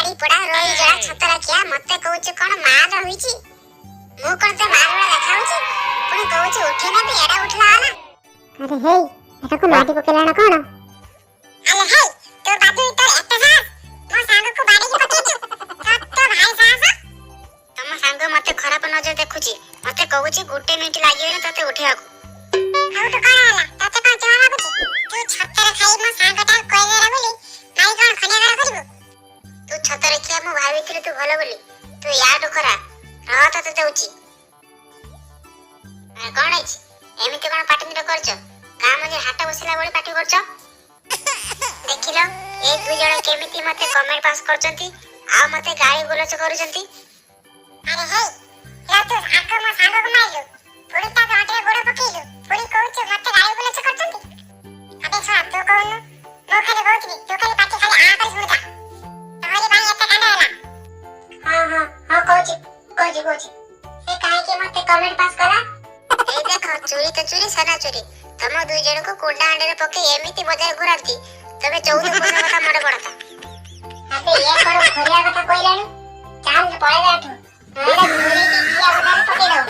ମାଡ଼ି ପୋଡା ରୋଇ ଜଳା ଛତରା ଖିଆ, ମତେ କହୁଛୁ କଣ ମାଲ ହୋଇଛି? ମୁଁ କଣ ତୋ ମାଲ ଭଳିଆ ଦେଖାଉଛି? ପୁଣି କହୁଛୁ ଉଠେଇ ନେବି, ଏଡା ଉଠିଲା ବାଲା। ଆରେ ହେଇ, ଏଟାକୁ ମାରି ପକେଇଲା ନା କଣ? ଆଲେ ହେଇ, ତୋ ବାଜୁ, ତୋର ଏତେ ସାହସ, ମୋ ସାଙ୍ଗକୁ ବାଡେଇକି ପକେଇଛୁ? ତୋ ଭାଇ ସାହସ। ତମ ସାଙ୍ଗ ମତେ ଖରାପ ନଜର ଦେଖୁଛି। ମତେ କହୁଛି ଗୋଟେ ମିନିଟ ଲାଗିବନି ତତେ ଉଠେଇବାକୁ। ଆଉ ତୁ କଣ ହେଲା? ତତେ କଣ ଚୁଆ ଲାଗୁଛି? ତୁ ଛତରେ ଖାଇ ମୋ ସାଙ୍ଗଟା କହିଦେଲା ବୋଲି ମାଇ କଣ ଖଣ୍ଡିଆ ଘର କରିବୁ? ତୁ ଛତରେ ଖିଆ, ମୁଁ ଭାବିଥିଲି ତୁ ଭଲ ବୋଲି, ତୁ ୟାଠୁ ଖରାପ। ରହ, ତତେ ଦଉଛି। ଆରେ, କଣ ହେଇଛି? ଏମିତି କଣ ପାଟିତୁଣ୍ଡ କରୁଛ? ଗାଁ ମଝିରେ ହାଟ ବସିଲା ଭଳି ପାଟି କରୁଛ। ଦେଖିଲ, ଏ ଦୁଇ ଜଣ କେମିତି ମତେ କମେଣ୍ଟ ପାସ୍ କରୁଛନ୍ତି ଆଉ ମତେ ଗାଳି ଗୁଲଜ କରୁଛନ୍ତି। ଆରେ ହେଇ, ତୁ ଆଗ ମୋ ସାଙ୍ଗକୁ ମାରିଲୁ, ପୁଣି ତା ଅଣ୍ଟିରେ ଗୋଡ ପକେଇଲୁ, ପୁଣି କହୁଛୁ ମତେ ଗାଳି ଗୁଲଜ କରୁଛନ୍ତି। ଆବେ ଶଳା, ତୁ କହୁନୁ, ମୁଁ ଖାଲି କହୁଥିଲି, ତୁ ଖାଲି ପାଟି ଖାଲି ଆ କରି ଶୁଣୁଥା। ତୋରି ପାଇଁ ଏତେ କାଣ୍ଡ ହେଲା। ହଁ ହଁ, କହୁଛି କହୁଛି କହୁଛି। ସେ କାହିଁକି ମତେ କମେଣ୍ଟ ପାସ୍ କଲା? ଏଇ ଦେଖ, ଚୁରି ତ ଚୁରି, ସନା ଚୁରି। ତମ ଦୁଇ ଜଣଙ୍କୁ କୁଣ୍ଡା ହାଣ୍ଡିରେ ପକେଇ ଏମିତି ବଜାର ଘୁରାନ୍ତି, ତମେ 14 ପୁରୁଷ କଥା ମନେ ପଡନ୍ତା। ଆବେ, ଇଏ କଣ ଘୁରିବା କଥା କହିଲାଣି? ଚାଲ ପଳେଇବା ଏଠୁ, ନହେଲେ ଘୁରିକି କିଆ ବଜାରରେ ପକେଇଦବ।